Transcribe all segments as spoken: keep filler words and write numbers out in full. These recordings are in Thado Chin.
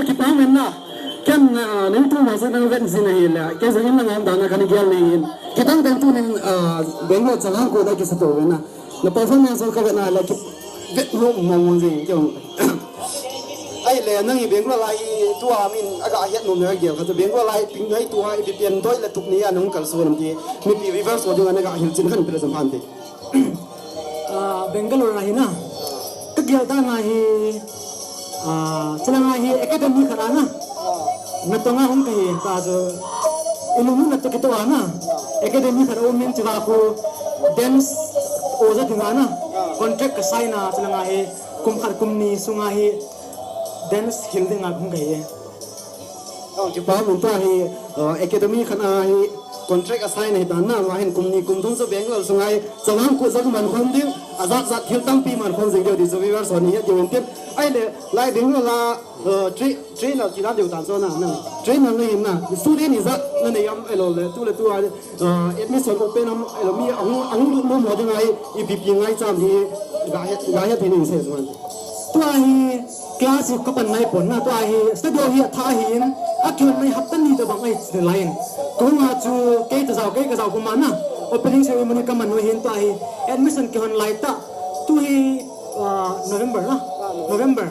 Kipa men na. Ken, ah, neitu ma sa nang ven zin ahi le. Kei jong in lang am dan a kana gel nei in. Kitang tang tunin, ah, Bangalore chang hang ko da kisa to ve na. Na performance ka ve na le ki vet mo mo mo zin kei. Ai le nang i Bangalore lai tu a min aga het nom na gel ka to Bangalore lai ping nai tu a i pi pian doi le tuk ni a nung kal so nam ti. Mipi viewers ho ding a na ga hil chin khan pe le sam han te. Ah, Bangalore a hi na. Ka gel dan a hi, ah, chulanga hi academy khat a na. Na tonga hung ka hi ta chu. Ilung na to kito a na. Academy khat a um in chuva khu dance oja dinga na. Contract ka sign a chulanga hi kum khat kum ni sunga hi dance hil dinga hung ka hi. Kipa mun ta hi, uh, academy khat a hi contract a sign hi dan na, ma hin kum ni kum thum chu Bangalore sunga hi, chawang ko jong man khom ding, a jat jat thil tampi man khom jing ding ti chu viewers ho ni het ding tin. Ai le, lai Bangalore la, uh, tra-, trainer ti na deu tan chu na, na. Trainer na hin na, student ijat na nei am ai lo le, tu le tu a, uh, admission open am ai lo mi, ahung, ahung lut mo mo ding ai, ipi pi ngai cham hi, ga het, ga het hi ning se man. Tua hi, Class hi ka pan nai pon na, tua hi studio hi a tha ahin, a kihon mai hapta ni tabang ahi chilai in. Kahung a chu kei ta jao, kei ka jao puma na. Opening ceremony ka man u hin tua hi admission kihon lai ta. Tu hi, ah, November na, November.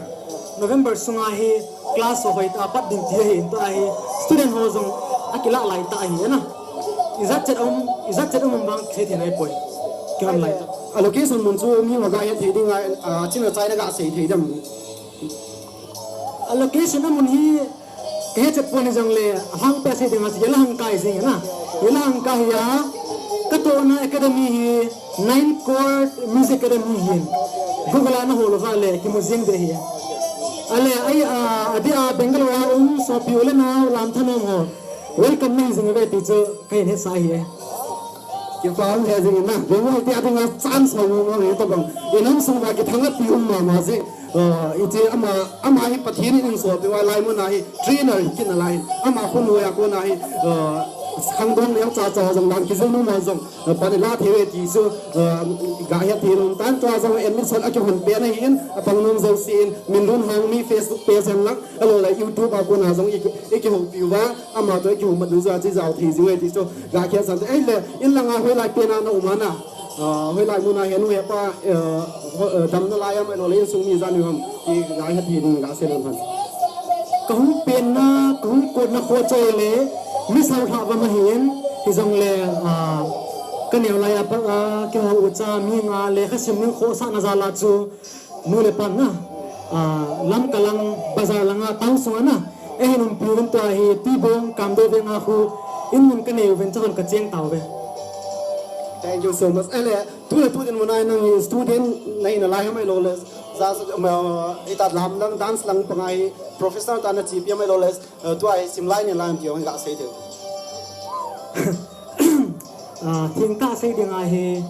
November sunga hi class ho hoi ta pat ding ti ahin, tua hi student ho jong a kila lai ta ahi na. Ijat chet um, ijat chet um bang kisei thei nai poi. Kihon lai ta. A location mun chu mi ho ga het thei ding a, a, chin a chai na ga sei thei dem. A location a mun hi ka he chet pon hi jong le, a hang pe sei ding a, yela hang kai jing na. Yela hang kai hi a, ka to na academy hi, Nine Chord Music Academy hi. Google a na hol va le, ki mu jing de hi. Ale, ai, a, a di a Bangalore a um, sopi u le nao, lam thanom ho. Welcome nei jing ve ti chu, ka hin he sa hi e. Kipa um he jing na, Bangalore ti a ding a chance ho mo mo le to bang. Inam sung va kithang a pi um ma ma jing. Uh, iti ama, ama hi Pathen in sopeh uva lai mun a hi trainer hi kit nalai. Ama khun noi a kona hi, uh, khangdong neo cha cha jong dan kijil nom jong, uh, pan la thei ve ti chu, uh, ga het thei nom tan tua jong admission a kihon pen ahin, apang nom jouse in, Minlun Hangmi Facebook page hen lang, ahilou le YouTube a kona jong i, i kihoupi uva, ama toh i kihoumat ding chu a chi jao thei jing e ti chu, ga het san te, ei le, in langa hoilai pen a na um a na. Ah, hoilai mun a henu hepa, eh, ho-, eh, damna lai am, ahilou le insung mi jan u ham, ti ga het thei ding ga sei lou hen. Ka hung penna, ka hung kotna kho chu le, mi sao lha va ma hin, hijong le, ah, ka neo lai a pa, ah, kihou u cha, mi nga le, ka sim ning kho sa na jal a chu, nu le pa na, ah, Lamka lang, bazar lang a, town sung a na, eihin umpi uvin tua hi, Tuibong, Kamdo veng a khu, in mun ka nei uvin, chahon ka cheng tau ve. Thank you so much. Ele, tu le tu din mun a nang hi student na hi nalai ham ahilou le, ja, um, uh, ita lam lang, dance lang panga hi, professional ta na chi pi ham ahilou le, uh, tua hi sim lai ni lai ham ti hung ga sei thei. Ah, thengtah sei ding ahi,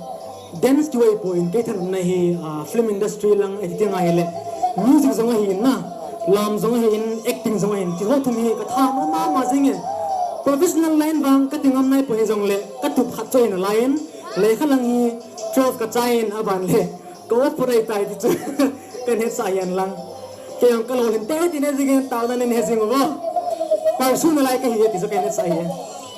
dance kiwei poi in kei thanopna hi, ah, film industry lang iti ding ahile, music jong ahin na, lam jong ahin, acting jong ahin, tiho thum hi ka tha mama jing e. Professional line vang ka ti ngam nai poi hijongle, ka tup khat chu ahi nalai in, lekha lang hi twelve ka chai in aban le, Ka offer ahitai ti chu. Kahin hetsah ahi lang. Kei jong ka lolhin te ti ne jing in taona nei he jing uvo. Pursue nalai kahi e ti chu kahin hetsah ahi.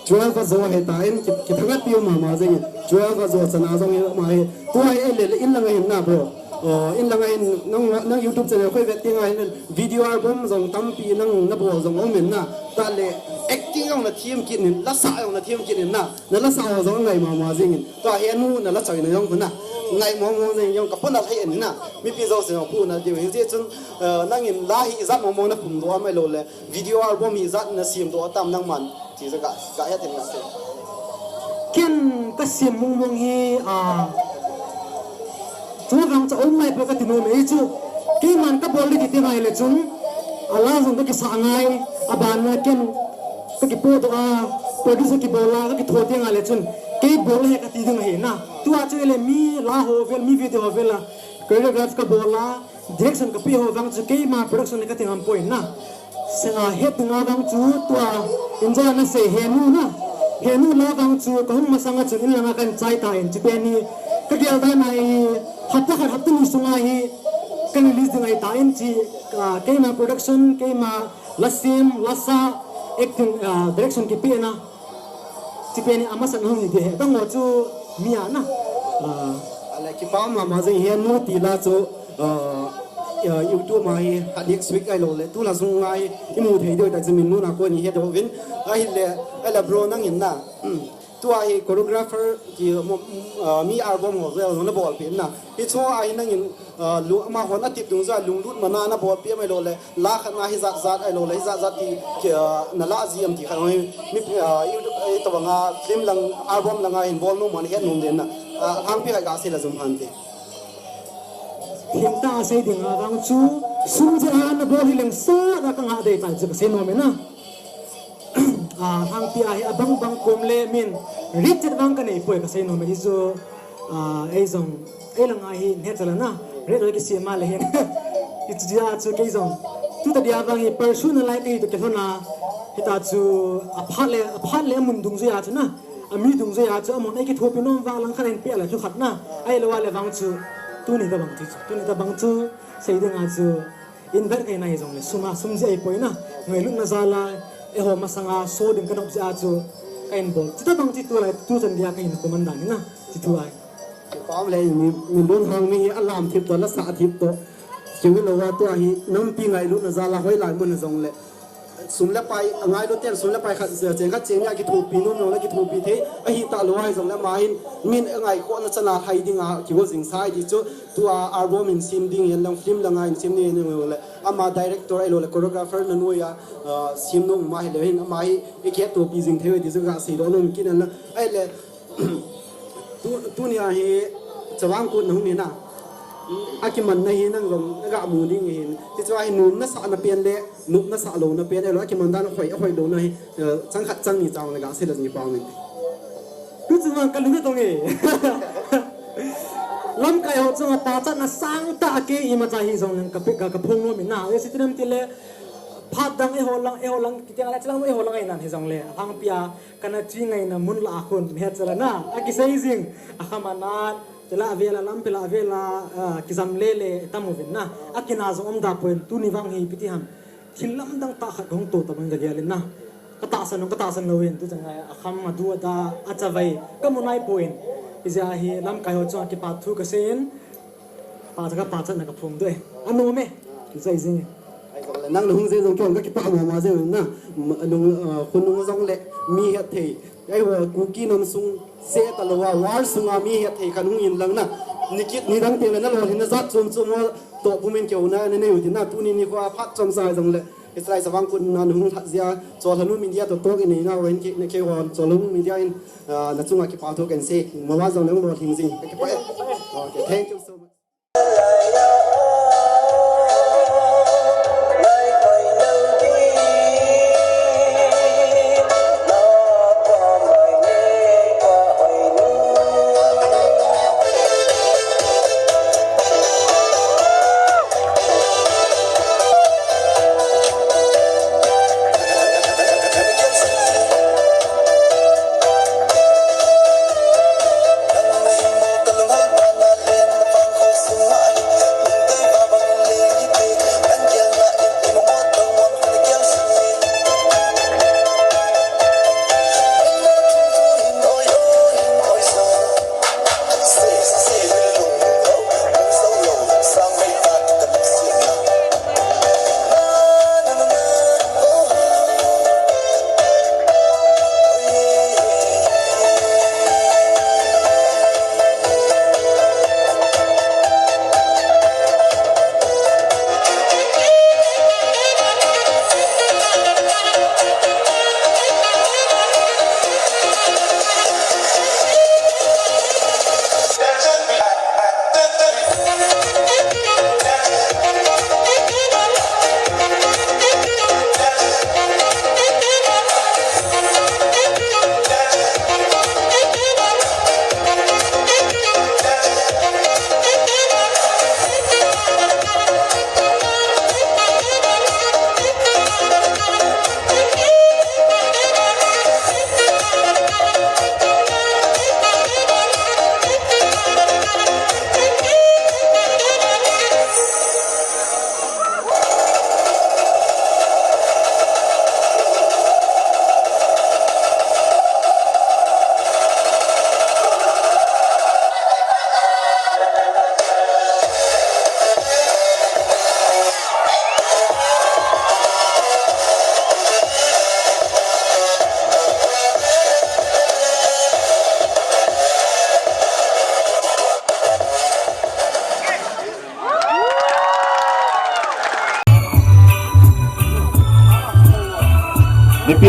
Twelve a jo ahitan ki, kithangatpi u mama jing in. Twelve a jo chana jong hi ama hi. Tua hi ele le in langa hin na bro. Oh, in langa hin nang, nang YouTube channel khoi vet ti ngai hin video album jong tampi nang na bol jong um in na. Tale acting jong na thiem kit in, lasa jong na thiem kit in na. Na lasa ho jong ngai mama jing in. Tua hi anu na la choi na jong khu na. Ngai mong mong jing jong ka pona thei en na. Mipi jouse jong khu na diu hi jeh chun, eh, nangin la hi ijat mong mong na phum doh am ahilou le. Video album hi ijat na siam doh tam nangman. Ti ja ka, ka het in na se. Ken ka siam mong mong hi, a, Chu vang chu um nai poi ka ti nom e chu. Keiman ka bol ding ti ti ngai le chun. A la jong ka kisa ngai. A ban na ken ka kipo doh a. Producer kibol a ka kitho ti ngai le chun. Kei bol he ka ti ding ahi na. Tua chu ele mi la ho vel mi video ho vel a. Choreograph ka bol a. Direction ka pe ho vang chu keima production ka ti ngam poi na. Senga het dinga vang chu tua enjoy na sei henu na. Henu la vang chu ka hung masanga chun in langa kan chai ta in chuteni ka gel dan a hi hapta khat hapta ni sunga hi Ka release ding ahi tan chi, ah, keima production, keima la sem, la sa, acting, ah, direction kipehna. Chi pen hi amasa nung hi de he. Tang ho chu mi a na. Ah, ale kipa mama jing hi nu ti la chu, ah, ah, YouTube ma hi ha next week ahilou le. Tu la sung ngai i mu thei deu ta chu min nu na ko ni he deu vin. Ahile, ale bro nang in na. Hmm. Tua hi choreographer ki mo, ah, mi album ho vel na bolpi na. Hi chu ahi nangin, ah, lu ama hon atip dung ja lunglut mana na bolpi mai lo le. La khat na hi jat jat ai lo le, hi jat jat ti ki, ah, na la ji am ti khat hoi. Mi, ah, i, i to banga film lang album langa hin bol nu man het nung den na. Ah, hang pi ka ga se la jum han te. Thim ta sei ding a vang chu, sum je a na bol hi leng sa da ka nga dei ta chu ka sei nom e na. Ah, hangpi a hi abang bang kom le min, rit chet vang ka nei poi ka sei nom e hi chu, ah, ei jong, ei langa hi ne chala na, rit oi ki sima le hin. Hi chu dia chu kei jong, tu ta dia vang hi personal life hi to ke lhona, hi ta chu, a phat le, a phat le mun dung ju ya chu na, a mi dung ju ya chu, a mun ei ki thopi nom va lang khat en pe la thu khat na, ai lo wa le vang chu, tu ni ta bang chu, tu ni ta bang chu, sei ding a chu, in vet kai na hi jong le, sum a, sum ji ai poi na, ngailutna jal a, eiho masanga, so ding ka nop ji a chu, ka in bol. Chi ta bang chi tu lai, tu chan dia ka in ko man dan na, chi tu ai. Pam le mi, mi lun hang mi hi a lam thip to, la sa thip to. Chi mi lo wa tu a hi, nampi ngailutna jal a, hoi lai mun jong le. Sum le pai, a ngailu ten sum le pai khat, cheng khat cheng nia kithopi nom nom le kithopi thei, ahi ta lo ai jong le ma hin, min a ngai ko na chana hai ding a, ki go jing sai di chu, tu a album in sim ding yen lang film langa in sim ni ni le, ama director ai lo le choreographer na nuia, ah, sim nom ma hi le hin, ama hi, e ke to pi jing thei di chu ga sei lo nom kin na, ai le, Tu, tuni a hi chavang kut na hung hi na. A kiman na hi nang jong na ga mu ding hin. Ti chu a hi num na sa na pen le, num na sa lo na pen le, a kiman dan hoi, hoi lo na hi, eh, chang khat chang ni chang na ga sei la ni pa min. Tu chu vang ka lung tong e. Lamkai ho chunga pachatna sang ta a ke ima cha hi jong nang ka pe, ka, ka phong nom in na. E si tinam ti le, phat dang eiho lang, eiho lang, ti tiang le, chilang eiho lang ai nan hi jong le. Hang pia, Kana chi ngaina mun la a khun, mi het chala na, a kisei jing, a kham a nan, chala a vela lam pela a vela, ah, kijam le le, tam uvin na, a kina jong um da poi, tuni vang hi piti ham, thil lamdang tah khat hung to ta bang ka gel in na, ka tahsan, ka tahsan lo in, tu chang ngai, a kham a du a da, a chavai, ka mu nai poi, ijeh a hi lamkai ho chunga kipa thu ka sei in, Pa cha ka pa cha na ka phong doi. Ano me. Ki sai jing. Ai ko le nang na hung jing jong kong ka kipa ma ma jing na. Nung, ah, khun nung jong le mi het thei. Ai ho Kuki nam sung se ta lo wa war sunga mi het thei kan hung in lang na. Ni kit ni dang te le na lo hin na jat chom chom ho to bu min keu na ne ne u ti na tuni ni ko a phat chom sa jong le. Israel savang kun na hung that jia. Cholhanu media to to in na wen ki ne ke ho Cholhanu media in, ah, na chunga kipa thu kan sei. Ma wa jong le hung lo hin jing. Ka kipa e. Okay, thank you so much.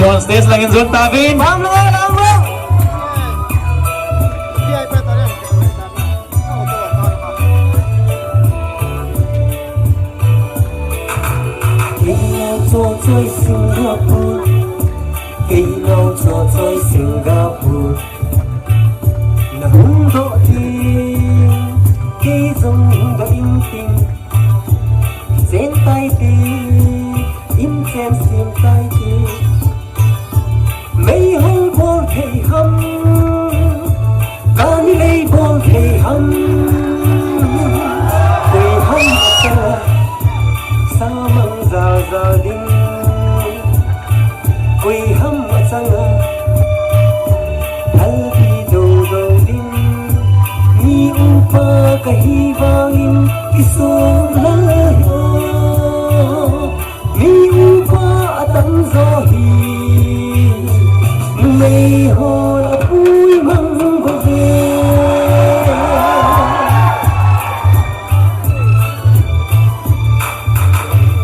On stage lang in jun tauvin. Bam lo, bam lo. Kei nao cho choi Singapore. Kei nao cho choi Singapore. Na hung doh ding, kei jong hung doh ing ting. Chen tai te, in chen sim tai te. Meihol bol thei ham, kani lei bol thei ham. Koi ham asanga, samang jal jal ding. Koi ham asanga, thalpi do do ding. Mi upa kahi vangin kisong lal hi o. Mi upa atam jo hi. Numei hon apui mang bou ve.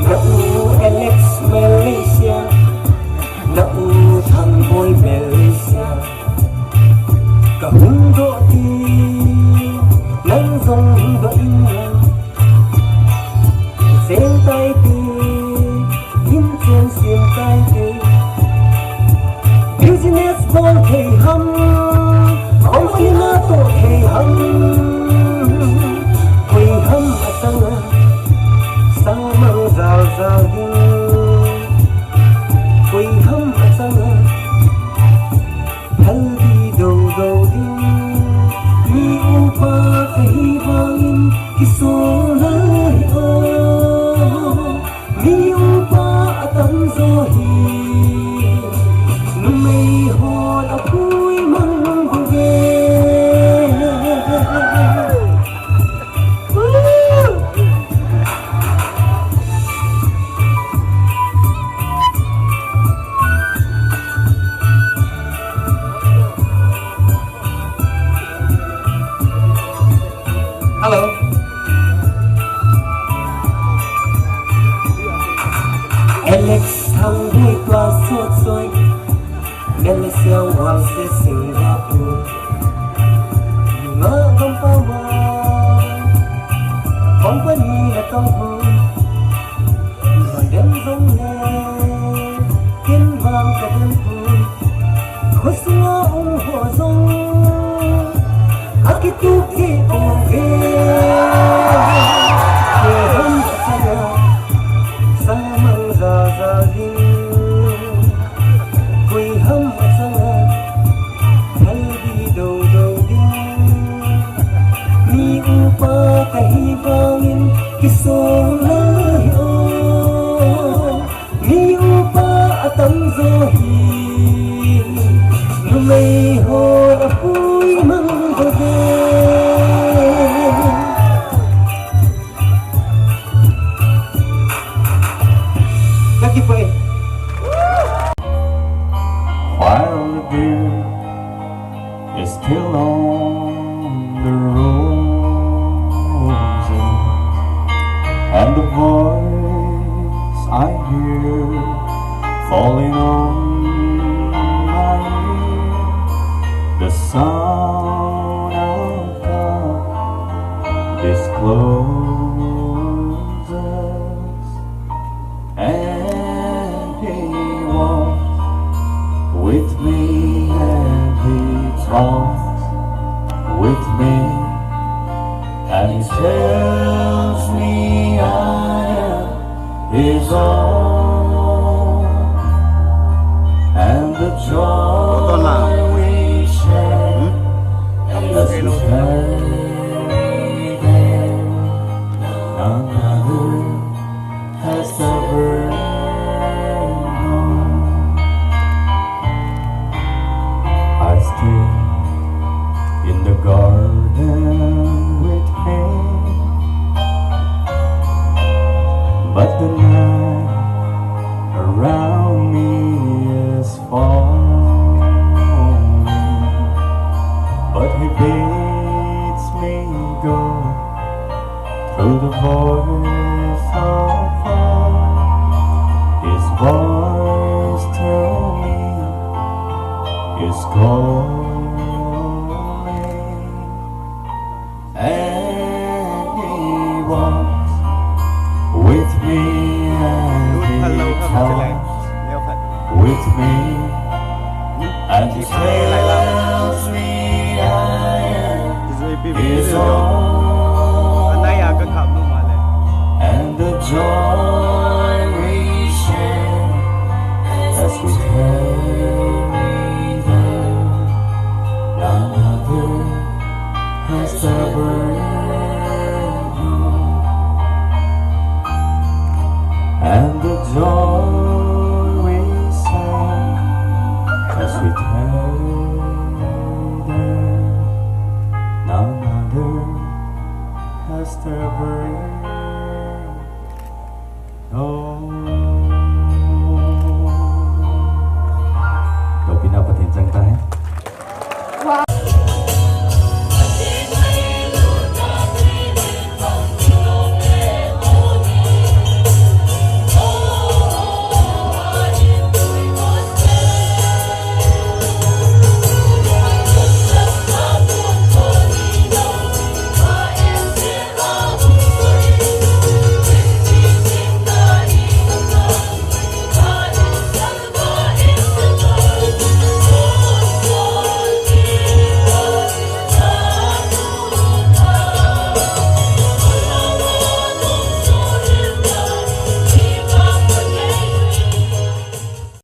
Na u Alex Malaysia, na u Thangboi Malaysia. Ka hung doh ti, nang jong hung doh in lang. Chen tai ti, in chen sim tai ti. Business bol thei ham, company na toh thei ham. Koi ham asanga, samang jal jal ding. Koi ham asanga, thalpi do do ding. Mi upa kahi vangin kisong lal hi o. Mi upa atam jo hi. Numei hon apui mang bou ve. Hello. Alex Thangboi plus Chotchoi. Malaysia, Malaysia, Singapore. Nga gam pa ma, company na tong ho. Dem jong le, kin vang ka dem ho. Khosunga um ho jong, akitup hi um ve. Koi ham asanga, samang jal jal ding. Koi ham asanga, thalpi do do ding. Mi upa kahi vangin kisong lal hi o. Mi upa atam jo hi. Numei hon apui mang bou ve. Kaki pai. While the dew is still on the roses, and the voice I hear falling on my ear, the sound of God discloses. And he walks with me, and he talks with me, and he tells me I am his own. And the joy we share as we carry there, none other has ever known. I stay in the garden with him, but the night around me is falling, but he bids me go through the voice of God. His voice tells me Calling, and he walks with me and he talks with me and he says